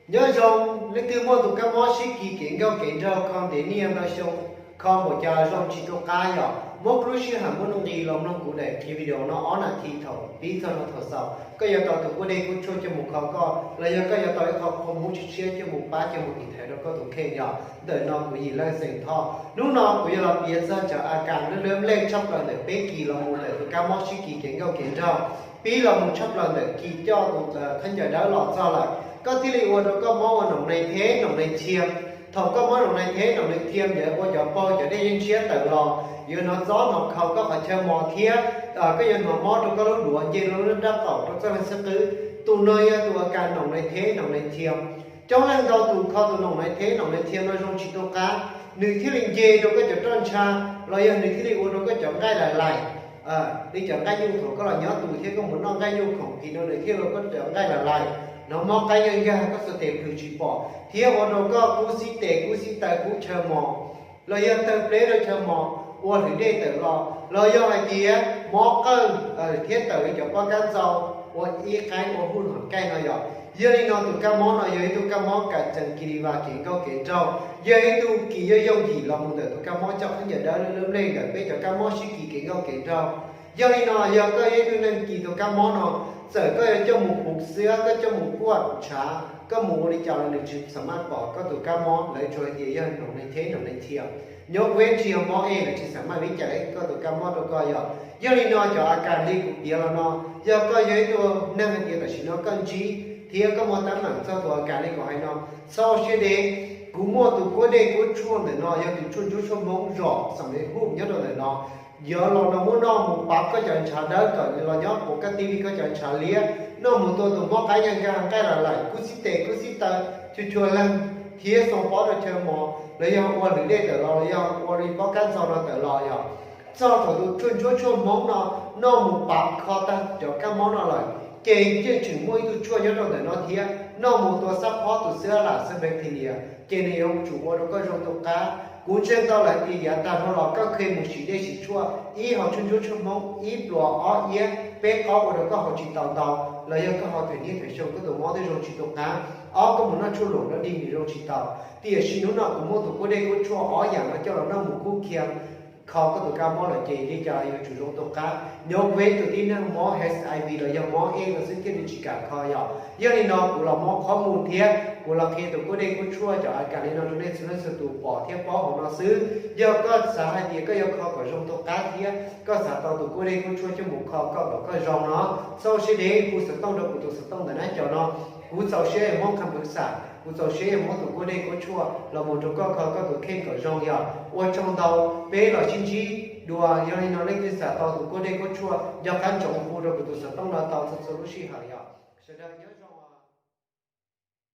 Nyob zoo, leej twg muaj tus kab mob sib kis kev nkauj kev nraug, kho ntev niaj ntau xyoo, kho npaum cas zoo tsis tu qab, yog muab lub sij hawm muaj nuj nqis los mloog kuv daim qhia video no ob nas this thaum pib txog rau thaum xaus, koj yuav tau tus kuab dej kuab tshuaj coj mus kho koj, los yog koj yuav tau ib qho qhov muab tshiab tshiab coj mus pab coj mus tiv thaiv rau koj tus kheej. Yog ntawm no kuv yim leej xeem Thoj. Hnub no kuv yuav los piav txog cov a kas lub lub nplej tshaj plaws ntawm peb kis los mus ntawm tus kab mob sib kis kev nkauj kev nraug, pib los mus tshaj plaws ntawm kis coj tus khaub ncaws dawb los txog lawm, koj thiaj li ua rau koj mob ua noom nai theb noom nai thiam. Thaum koj mob noom nai theb noom nai thiam, yog ua cov paug cov dej yeej ntshiab tawm los, yuav hnov txob hnov khaus koj qhov chaw mos thiab koj yuav hnov mob rau koj lub duav, nce rau lub nrab qaum, rau txoj leeg xwb qwb. Tus no yog tus a kas noom nai theb noom nai thiam. Coob leej ntau tus kho tus noom nai theb noom nai thiam no zoo tsis tu qab, nws thiaj li nce rau koj cov roj ntsha, los yog nws thiaj li ua rau koj cov nqaij lais lais, li cov nqaij nyuj khoom koj los nyob tus thiab koj mus noj nqaij nyuj khoom kis no nws thiaj ua koj cov nqaij lais lais, hnov mob qaib nkag nkag, koj xuas tes plhws tsis pom, thiab ua rau koj kub xib tes kub xib taw kub chaw mos, los yog tawg pleb rau chaw mos, ua hwv dej tawm los, los yog hais tias mob qawj thiab tawm li cov pob kab ntxau, ua ib qaib ua huj hom kaij no yom. Yog li no tus kab mob no yog ib tug kab mob kas txees kis li vas kev nkauj kev nraug, yog ib tug kis yooj yooj yim los mus ntawm tus kab mob coj khaub ncaws dawb lub lub nplej ntawm peb cov kab mob sib kis kev nkauj kev nraug. Yog li no yog koj yog ib tug neeg kis tus kab mob no, txawm koj yuav coj mus puv xwb, koj coj mus kuaj ntshav, koj mus ua li cas los nws tsis xam maj pom koj tus kab mob, lawv tsuas hais tias yog noom nai theb noom nai thiam. Nyob kuv ib tsis yog mob ej, lawv tsis xam maj li cas koj tus kab mob rau koj yom. Yog li no cov a kas li kuv piav los no, yog koj yog ib tug neeg hais tias tam sim no koj ntsib thiab koj muaj teeb meem txog tus a kas li kuv hais no, txhob ua siab deb. Kuv muaj tus kuab dej kuab tshuaj ntawm no, yog tus tshuaj ntsuab tshuaj Hmoob zom xam li huj nyob rau ntawm no. Yuav los no muab noj mus pav koj cov ntshav dawb kom los nyob puv koj tib li koj cov ntshav liab, noj mus tua tus mob qaib nkag nkag nqaij lais lais kub xib tes kub xib taw, chua chua leeg, thiab xoo pob rau chaw mos, los yog ua hwv dej tawm los, los yog ua li pob kab ntxau no tawm los yom. Txog thaum tus tshuaj ntsuab tshuaj Hmoob no noj mus pav kho tag cov kab mob no lawm, ces yeej tseem muaj ib tug tshuaj nyob rau ntawm no thiab, noj mus tua xab phob tus xwb lam xwb bacteria, ces nws yuav tsum ua rau koj zoo tu qab. Kuv ntseeg tau lawm hais tias yav tag dhau los koj kheev mus sim dej sim tshuaj, ib haus tshuaj ntsuab tshuaj Hmoob ib pluas ob iab peb qaub ua rau koj haus tsis tau ntau, los yog koj haus them niaj them xyoo koj tus mob twb zoo tsis tu qab. Ob, koj mus noj tshuaj luam dog dig nws zoo tsis tau. Tiam sis hnub no kuv muab tus kuab dej kuab tshuaj ob yam no coj los noj mus kub kiag, kho koj tus kab mob lawm ces li cas yuav tsum zoo tu qab. Nyob kuv ib tug tib neeg mob HIV los yog mob ej no xwb thiaj li tsis kam kho yom. Yog li no kuv los muab qhob mus thiab kuv los qhia tus kuab dej kuab tshuaj cov a kas li no rau nej txhua leej txhua tus pom thiab paub hauv no xwb. Yog koj xav hais tias koj yuav kho kom zoo tu qab thiab koj xav tau tus kuab dej kuab tshuaj coj mus kho koj kom koj zoo no, txhob ua siab deb, hu xov tooj rau kuv tus xov tooj ntawm nab cov no. Kuv txaus siab muab qha pwv xam, kuv txaus siab muab tus kuab dej kuab tshuaj los mus rau koj kho koj tus kheej kom zoo yom. Ua tsaug ntau, peb los sib ntsib dua. Yog li no leej twg xav tau tus kuab dej kuab tshuaj nco qab ntsoov hu rau kuv tus xov tooj no tau txhua txhua lub sij hawm yom. Sawv daws nyob zoo.